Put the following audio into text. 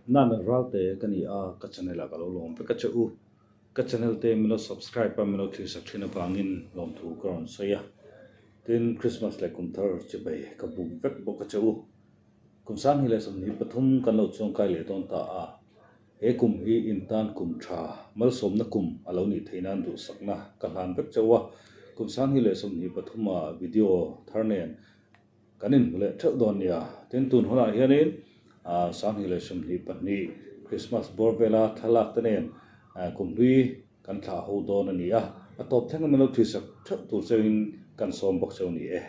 Nana Ralte ka ni a, ka channel ah ka lo lawm vek a che u. Ka channel te min lo subscribe a, min lo thirsak thin avangin lawmthu ka rawn sawi a. Tin, Christmas leh kum thar chibai ka buk vek bawk a che u. Kum 2023 kan lo chuangkai leh dawn ta a, he kum hi intan kum tha, malsawmna kum a lo nih theih nan duhsakna ka hlan vek chauh a. Kum 2023 ah video thar nen Kan inhmu leh theuh dawn nia. Tin, tun hunah hianin 2022 Christmas bawr vela thlalak te nen kumhlui kan thlah ho dawn a ni a. A tawp thleng min lo thuisak theuh tur cheuhin kan sawm bawk cheu ni e.